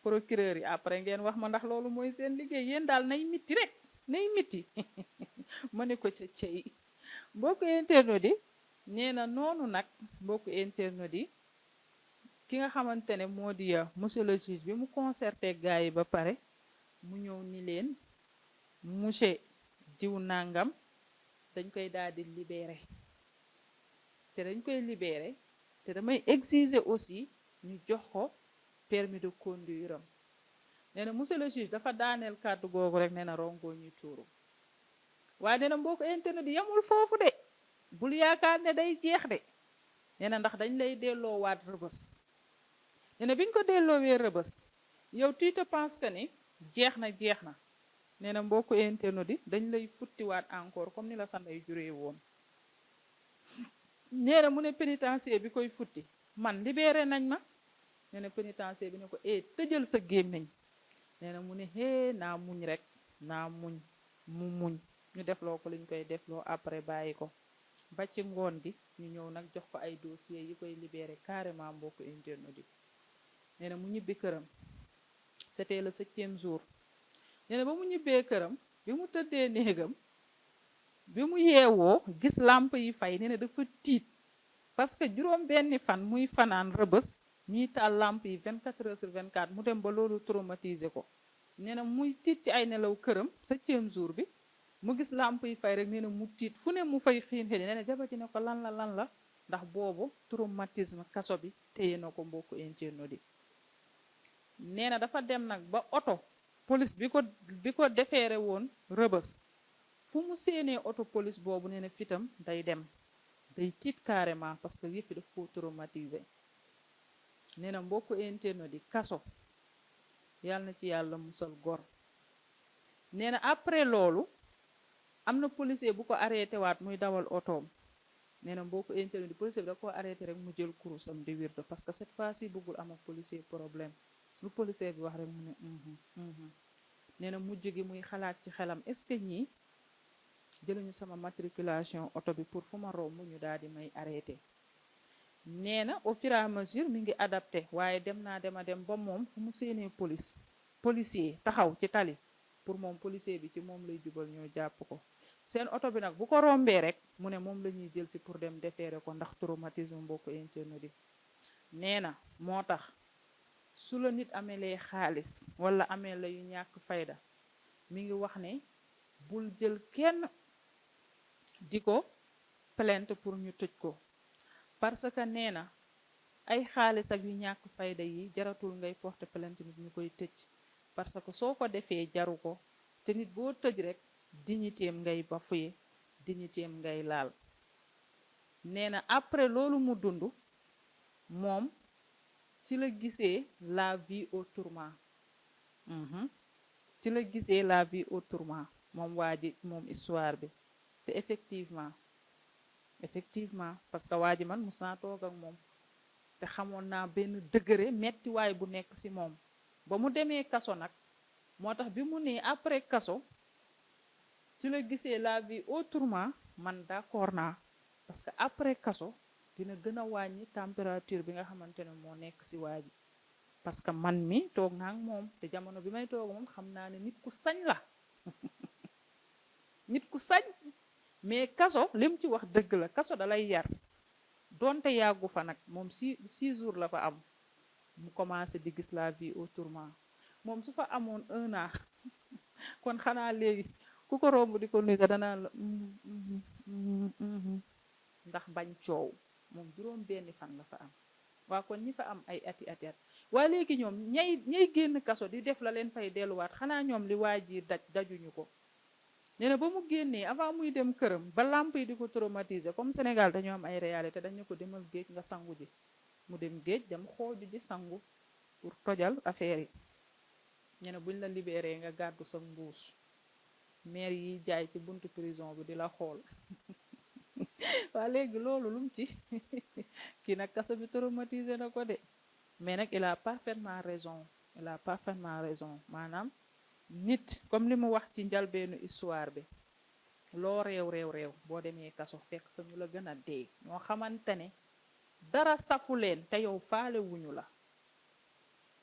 procureur yi après ngeen wax ma ndax loolu mooy seen liggéey yéen daal nay mitti rek nay mitti ma ne ko ca cey mbokk internet yi nee na noonu nag mbokk internet yi ki nga xamante ne moo di monsieur le juge bi mu concerté gars yi ba pare mu ñëw ni leen monsieur diw nangam dañ koy daal di libéré te dañ koy libéré te damay exiger aussi ñu jox ko permis de conduire am nee na monsieur le juge dafa daaneel kàddu googu rek nee na rongo ñuy tuuru waaye nee na mbokk internet yi yamul foofu de bul yaakaar ne day jeex de nee na ndax dañ lay delloowaat rëbës nee na biñ ko delloowee rëbës yow tu te penses que ni jeex na nee na mbokku internet yi dañ lay futtiwaat encore comme ni la sa ndey juree woon nee na mu ne pénitencier bi koy futti man libéré nañ ma nee na pénitencier bi ne ko tëjal sa gémmiñ nee na mu ne naa muñ rek naa muñ mu muñ ñu defloo ko liñ koy defloo après bàyyi ko ba ci ngoon gi ñu ñëw nag jox ko ay dossiers yi koy libéré carrément mbokku internet yi nee na mu ñibbi këram c'était le 7e jour nee na ba mu ñibbee këram bi mu tëddee néegam bi mu yeewoo gis làmp yi fay nee na dafa tiit parce que juróom benni fan muy fanaan rëbës ñuy taal làmp yi 24 heures sur 24 mu dem ba loolu traumatiser ko nee na muy tiit ci ay nelaw këram 7e jour bi mu gis làmp yi fay rek nee na mu tiit fu ne mu fay xiin xëy nee na jabar ji ne ko lan la ndax boobu traumatisme kaso bi téye na ko mbokku internet yi nee na dafa dem nag ba oto police bi ko defeere woon rëbës fu mu séenee oto police boobu nee na fitam day dem day tiit carrément parce que yëfi daf ko traumatisé nee na mbokku internet yi kaso yàlla na ci yàlla musal gor nee na après loolu am na policier bu ko arrêté waat muy dawal otoom nee na mbokku internet yi policier bi da ko arrêté rek mu jël kurusam di wirdo parce que cette fois-ci bëggul am ak policier problème lu policier bi wax rek mu ne nee na mujj gi muy xalaat ci xelam est-ce que ñii jëluñu sama matriculation oto bi pour fu ma romb ñu daal di may arrêté nee na au fur et à mesure mi ngi adapté waaye dem ba moom fu mu séenee policier taxaw ci tali pour moom policier bi ci moom lay jubal ñoo jàpp ko seen oto bi nag bu ko rombee rek mu ne moom la ñuy jël si pour dem defeere ko ndax traumatisme mbokk internet yi nee na moo tax su la nit amelee xaalis wala amee la yu ñàkk fayda mi ngi wax ne bul jël kenn di ko plainte pour ñu tëj ko parce que nee na ay xaalis ak yu ñàkk fayda yi jaratul ngay porter plainte nit ñu koy tëj parce que soo ko defee jaru ko te nit boo tëj rek dignitéem ngay bafoué dignitéem ngay laal nee na après loolu mu dund moom ci la gisee la vie autrement ci la gisee la vie autrement moom waa ji moom histoire bi te effectivement parce que waa ji man mus naa toog ak moom te xamoon naa benn degré mettiwaay bu nekk ci moom ba mu demee kaso nag moo tax bi mu nee après kaso ci la gisee la vie autrement man d'accord naa parce que après kaso dina gën a wàññi température bi nga xamante ne moo nekk ci waa ji parce que man mi toog naa ak moom te jamono bi may toog moom xam naa ne nit ku sañ la nit ku sañ mais kaso lim ci wax dëgg la kaso da lay yar donte yàggu fa nag moom 6 jours la fa am mu commencé di gis la vie autrement moom su fa amoon 1 an kon xanaa léegi ku ko romb di ko nuyu danaa la ndax bañ coow moom juróom benni fan la fa am waa kon ñi fa am ay ati waa léegi ñoom ñay génn kaso di def la leen fay delluwaat xanaa ñoom li waa ji dajuñu ko nee na ba mu génnee avant muy dem këram ba lamp yi di ko traumatiser comme Sénégal dañoo am ay réalité dañu ko demal géej nga sangu ji mu dem géej dem xooju ji sangu pour tojal affaire yi. nee na buñ la libéré nga gàddu sa mbuus maire yi jaay ci buntu prison bi di la xool waa léegi loolu lum ci kii nag kaso bi traumatisé na ko de mais nag il a parfaitement raison il a parfaitement raison maanaam nit comme li mu wax ci njalbeenu histoire bi loo réew boo demee kaso fekk fa ñu la gën a dee ñoo xamante ne dara safu leen te yow faale wuñu la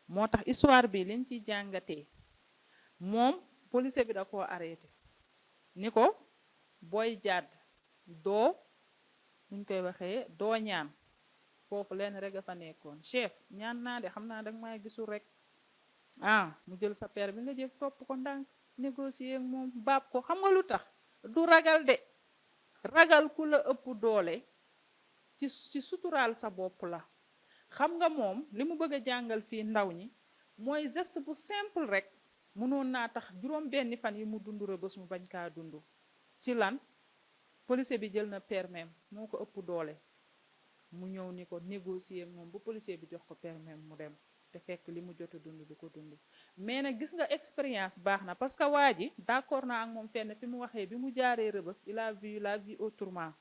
moo tax histoire bi liñ ci jàngatee moom policier bi da koo arrêté ni ko booy jàdd doo nuñ koy waxee doo ñaan foofu leen rek a fa nekkoon chef ñaan naa de xam naa danga may gisul rek mu jël sa père bi nga jël topp ko ndànk négocier ak moom baab ko xam nga lu tax du ragal de ragal ku la ëpp doole ci suturaal sa bopp la xam nga moom li mu bëgg a jàngal fii ndaw ñi mooy geste bu simple rek mënoon naa tax juróom benni fan yi mu dund Rebeuss mu bañ kaa dund ci lan policier bi jël na permis moo ko ëpp doole mu ñëw ni ko négocier moom bu policier bi jox ko permis mu dem te fekk li mu jot a dund du ko dund mais nag gis nga expérience baax na parce que waa ji d'accord naa ak moom fenn fi mu waxee bi mu jaaree Rebeuss il a vu la vie autrement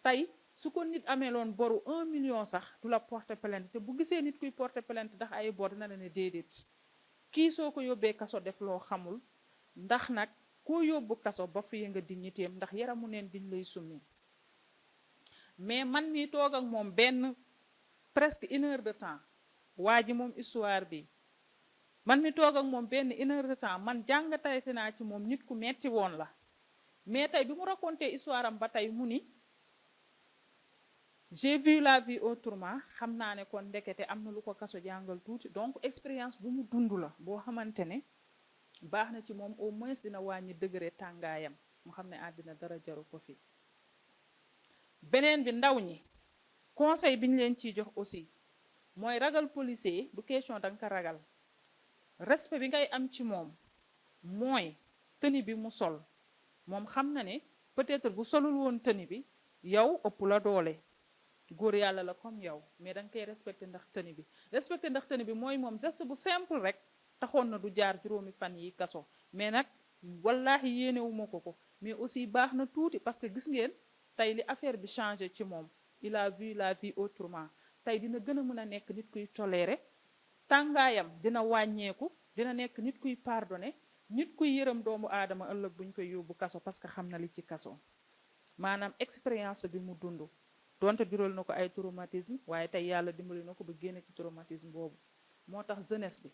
tey su ko nit ameeloon boru 1 million sax du la porter plainte te bu gisee nit kuy porter plainte ndax ay bor dina la ne déedéet kii soo ko yóbbee kaso def loo xamul ndax nag koo yóbbu kaso ba fi nga dignitéem ndax yaramu neen diñ lay summi mais man mi toog ak moom benn presque 1 heure de temps waa ji moom histoire bi man mi toog ak moom benn 1 heure de temps man jàngatayte naa ci moom nit ku metti woon la mais tey bi mu raconté histoire am ba tey mu ni j'ai vu la vie autrement xam naa ne kon ndekete am na lu ko kaso jàngal tuuti donc expérience bu mu dund la boo xamante ne baax na ci moom au moins dina wàññi degré tàngaayam mu xam ne àddina dara jaru ko fi beneen bi ndaw ñi conseil bi ñu leen ciy jox aussi mooy ragal policier du question da nga ko ragal respect bi ngay am ci moom mooy tenue bi mu sol moom xam na ne peut-être bu solul woon tenue bi yow ëpp la doole góor yàlla la comme yow mais da nga koy respecté ndax tenue bi mooy moom geste bu simple rek taxoon na du jaar juróomi fan yi kaso mais nag wallaahi yéenewuma ko mais aussi baax na tuuti parce que gis ngeen tey li affaire bi changé ci moom il a vu la vie autrement tey dina gën a mën a nekk nit kuy toléré tàngaayam dina wàññeeku dina nekk nit kuy pardonné nit kuy yërëm doomu aadama ëllëg buñ koy yóbbu kaso parce que xam na li ci kaso maanaam expérience bi mu dund donte jural na ko ay traumatisme waaye tey yàlla dimbali na ko ba génne ci traumatisme boobu moo tax jeunesse bi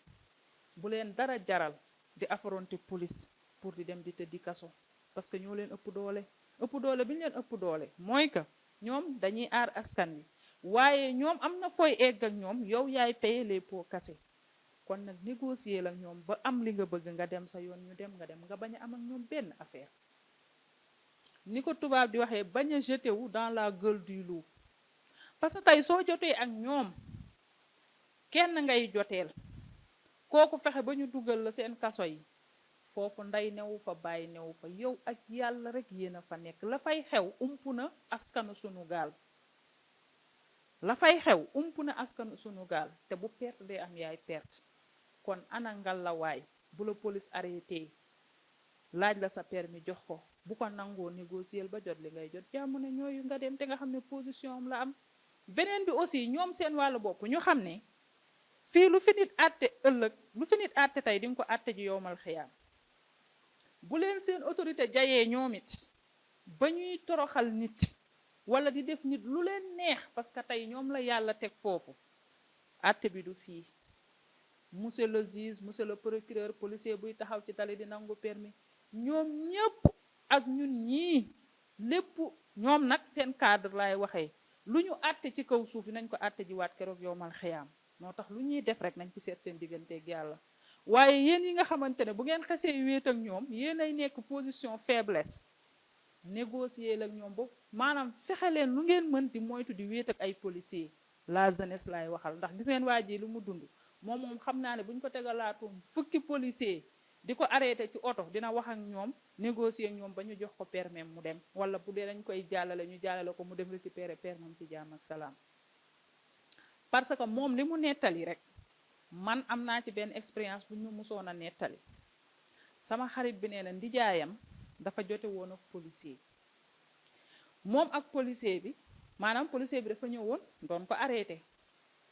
bu leen dara jaral di affronter police pour di dem di tëddi kaso parce que ñoo leen ëpp doole bi ñu leen ëpp doole mooy que ñoom dañuy aar askan wi waaye ñoom am na fooy egg ak ñoom yow yaay payer les pots cassés kon nag négocier la ñoom ba am li nga bëgg nga dem sa yoon ñu dem nga bañ a am ak ñoom benn affaire ni ko tubaab di waxee bañ a jeté wu dans la gueule du loup parce que tey soo jotee ak ñoom kenn ngay joteel kooku fexe ba ñu dugal la seen kaso yi foofu ndey newu fa bàyyi newu fa yow ak yàlla rek yéen a fa nekk la fay xew ump na askanu sunu gaal te bu perte day am yaay perte kon ana ngal la waay bu la police arrêté laaj la sa permis jox ko bu ko nangoo négocier ba jot li ngay jot jàmm ne ñooyu nga dem te nga xam ne position am la am beneen bi aussi ñoom seen wàllu bopp ñu xam ne fii lu fi nit àtte ëllëg lu fi nit àtte tey di nga ko àtte ji yowmal xiyaam bu leen seen autorité jayee ñoom it ba ñuy toroxal nit wala di def nit lu leen neex parce que tey ñoom la yàlla teg foofu àtte bi du fii monsieur le juge monsieur le procureur policier buy taxaw ci tali di nangu permis ñoom ñëpp ak ñun ñii lépp ñoom nag seen cadre laay waxee lu ñu àtte ci kaw suuf yi nañ ko àtte ji waat keroog yowmal xiyaam moo tax lu ñuy def rek nañ ci seet seen digganteeg yàlla waaye yéen yi nga xamante ne bu ngeen xesee wéet ak ñoom yéen ay nekk position faiblesse négocier ak ñoom boobu maanaam fexe leen lu ngeen mën di moytu di wéet ak ay policiers la jeunesse laay waxal ndax gis ngeen waa ji lu mu dund moom xam naa ne bu ñu ko tegalaatoon fukki policier di ko arrêté ci oto dina wax ak ñoom négocier ak ñoom ba ñu jox ko permis mu dem, wala bu dee dañ koy jàllale ñu jàllale ko mu dem récupérer permis ci jàmm ak salaam. parce que moom li mu nettali rek man am naa ci benn expérience bu ñu musoon a nettali. sama xarit bi nee na ndijaayam dafa jote woon ak policier, moom ak policier bi maanaam policier bi dafa ñëwoon doon ko arrêté,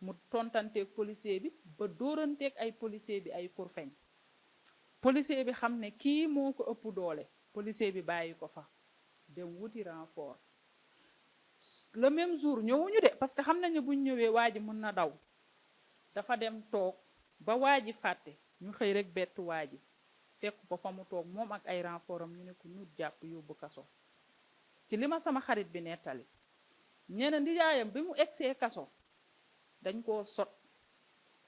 mu tontanteeg policier bi ba dóoranteeg ay policier bi ay kurfeñ. policier bi xam ne kii moo ko ëpp doole, policier bi bàyyi ko fa dem wuti renfort. le même jour ñëwuñu de, parce que xam nañ ne buñ ñëwee waa ji mën na daw. dafa dem toog ba waa ji fàtte, ñu xëy rek bett waa ji fekk ko fa mu toog moom ak ay renfortam, ñu ne ko nut jàpp yóbbu kaso. ci li ma sama xarit bi nettali, ñeena ndijaayam bi mu egsee kaso dañ koo sot.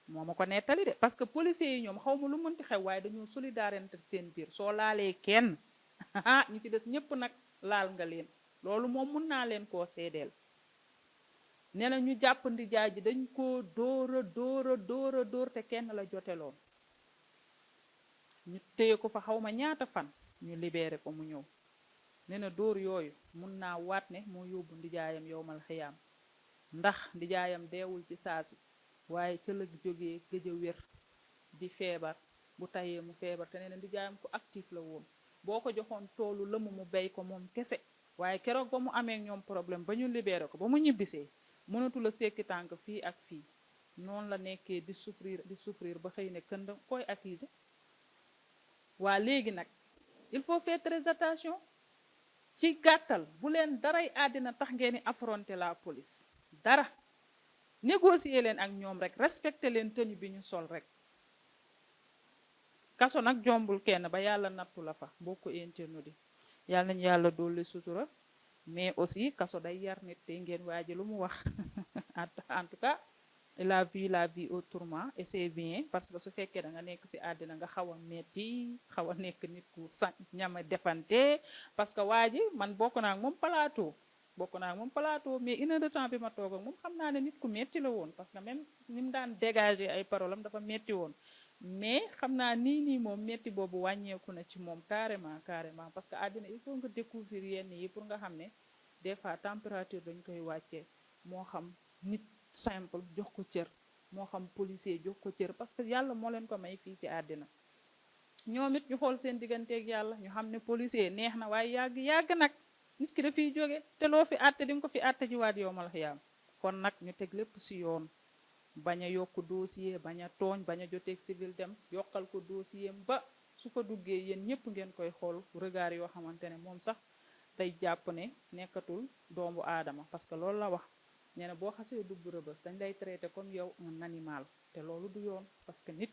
moo ma ko nettali de, parce que policiers yi ñoom xaw ma lu mënti xew waaye dañoo solidarité seen biir, soo laalee kenn ñu ci des ñëpp nag laal nga leen. loolu moom mun naa leen koo seedeel. nee na ñu jàpp ndijaay ji dañ koo dóor te kenn la joteloon. ñu téye ko fa xaw ma ñaata fan, ñu libéré ko mu ñëw. nee na dóor yooyu mun naa waat ne moo yóbbu ndijaayam yowmal xiyaam, ndax ndijaayam deewul ci saasi, waaye ca la jógee gëj a wér di feebar, bu tayee mu feebar. te nee na ndijaayam ku actif la woon, boo ko joxoon toolu lëmu mu bey ko moom kese. waaye keroog ba mu amee ñoom problème ba ñu libéré ko, ba mu ñibbisee mënatu la sekki tànk fii ak fii, noonu la nekkee di souffrir ba xëy ne kënd koy accuser. waa léegi nag il faut faire très attention. ci gàttal, bu leen daray àddina tax ngeen di affronter la police, dara. négocier leen ak ñoom rek, respecter leen tenue bi ñu sol rek. kaso nag jombul kenn ba yàlla nattu la fa, bokku internet yi yàlla nañu yàlla dolli sutura. mais aussi kaso day yar nit, te ngeen waaji lu mu wax. en tout cas la vie autrement et c'est bien, parce que su fekkee da nga nekk ci àddina nga xaw a metti, xaw a nekk nit ku ñama defante. parce que waa ji man bokk naa ak moom plateau mais une heure de temps bi ma toog ak moom xam naa ne nit ku metti la woon, parce que même ni mu daan dégager ay parole am dafa metti woon. mais xam naa nii moom metti boobu wàññeeku na ci moom carrément. parce que àddina il faut nga découvrir yenn yi pour nga xam ne des fois température dañ koy wàccee. moo xam nit simple jox ko cër, moo xam policier jox ko cër, parce que yàlla moo leen ko may fii ci àddina. ñoom it ñu xool seen digganteeg yàlla, ñu xam ne policier neex na waaye yàgg nag nit ki dafiy jóge, te loo fi àtte di nga ko fi àtte jiwaat yowmal xiyaam. kon nag ñu teg lépp ci yoon, bañ a yokk dossier, bañ a tooñ, bañ a joteeg civil, dem yokkal ko dossier ba su fa duggee yéen ñëpp ngeen koy xool regard yoo xamante ne moom sax day jàpp ne nekkatul doomu aadama. parce que loolu la wax, nee na boo xasee dugg rëbës dañ lay traité comme yow un animal, te loolu du yoon. parce que nit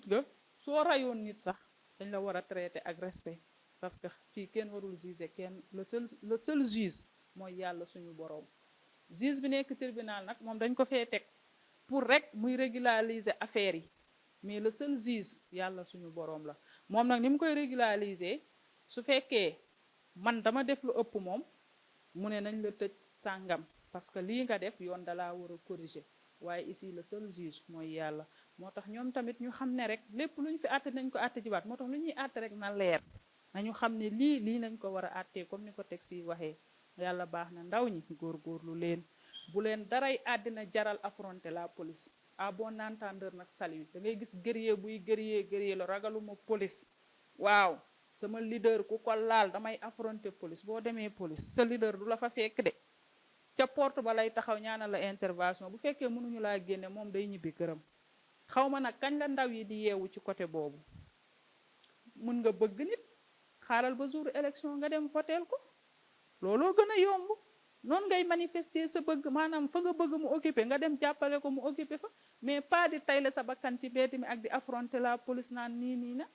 nga soo rayoon nit sax dañ la war a traité ak respect, parce que fii kenn warul juger kenn. le seul juge mooy yàlla suñu boroom. juge bi nekk tribunal nag moom dañ ko fee teg pour rek muy régulariser affaire yi, mais le seul juge yàlla suñu boroom la. moom nag ni mu koy régulariser, su fekkee man dama def lu ëpp moom mu ne nañ la tëj sàngam, parce que lii nga def yoon dalaa war a corriger. waaye ici le seul juge mooy yàlla. moo tax ñoom tamit ñu xam ne rek lépp lu ñu fi àtte nañ ko àtte jiwaat. moo tax lu ñuy àtte rek na leer, nañu xam ne lii nañ ko war a àttee comme ni ko teg si waxee. yàlla baax na, ndaw ñi góorgóorlu leen, bu leen daray àddina jaral affronter la police. à bon entendeur nag salut. da ngay gis guerrier buy guerrier la, ragaluma police. waaw sama leader ku ko laal damay affronter police. boo demee police sa leader du la fa fekk de, ca porte ba lay taxaw ñaanal la intervention. bu fekkee mënuñu laa génne moom day ñibbi këram. xaw ma nag kañ la ndaw yi di yeewu ci côté boobu. mun nga bëgg nit, xaaral ba jour élection nga dem voteel ko, looloo gën a yomb. noonu ngay manifester sa bëgg, maanaam fa nga bëgg mu occupé nga dem jàppale ko mu occupé fa, mais pas di tayle sa bakkan ci mbedd mi ak di affronter la police naan nii na.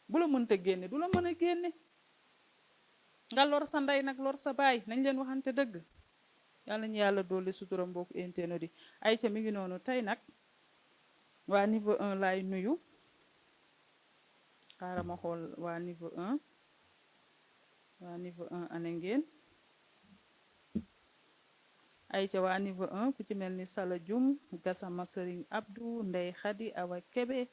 bu la mënta génne du la mën a génne. nga lor sa ndey nag lor sa baay, nañ leen waxante dëgg. yàlla ñu yàlla dolli sutura mbokk internet yi. ay ca mi ngi noonu. tey nag waa niveau 1 laay nuyu. xaaral ma xool waa niveau 1. waa niveau 1 ana ngeen. ay ca waa niveau 1 ku ci mel ni Sala Jum, Gassama Serigne Abdou, Ndey Khady, Awa Kebe,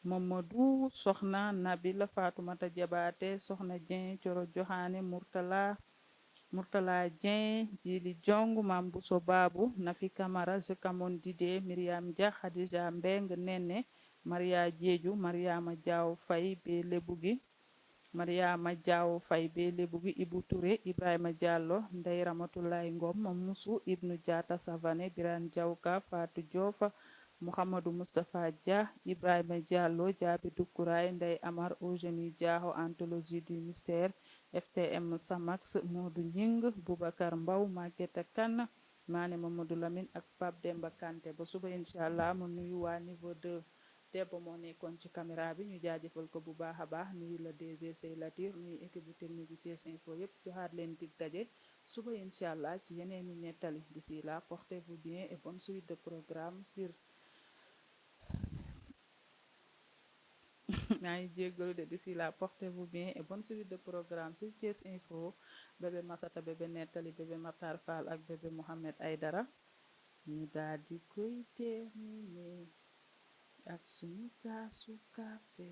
Mamadou soxna Nabila Fatoumata Jabaate soxna Dieng Coro Joxaane Murtala Dieng Jili Jong Mam Bousso Babu Nafi Camara Jekamon Didé Miriam Dia Khadija Mbeng Nene Maria Jeeju Mariama Diaw Fay be Lebugi Mariama Diaw Fay be Lebugi Ibu Touré Ibrahima Diallo Ndey Ramatulaay Ngom Musu Ibnu Diata Savané Biran Diawka Fatou Diouf Mouhamadou Moustapha Dia Ibrahima Diallo Diaby Dukuraay Ndey Amar Eugénie Diaho Anthologie du mystère FTM Samax Modou Ñing Boubacar Mbaw Maguette Kane Mané Mamadou Lamine ak Pape Demba Kanté ba suba inshallah mu nuyu waa niveau 2 Debbo moo nekkoon ci caméra bi ñu jaajëfal ko bu baax a baax nuyu la DG Sey Latir nuyu équipe bu technique bu Thiès Info yépp joxaat leen dig daje suba inshallah ci yeneeni nettali d'ici là portez-vous bien et bonne suite de programme sur maa ngi jéggalu de d'ici là portez-vous bien et bonne suite de programme sur Thiès Info bébé Masata bébé nettali bébé Matar Fall ak bébé Mohamed Aydara ñu daal di koy terminer ak suñu kaasu café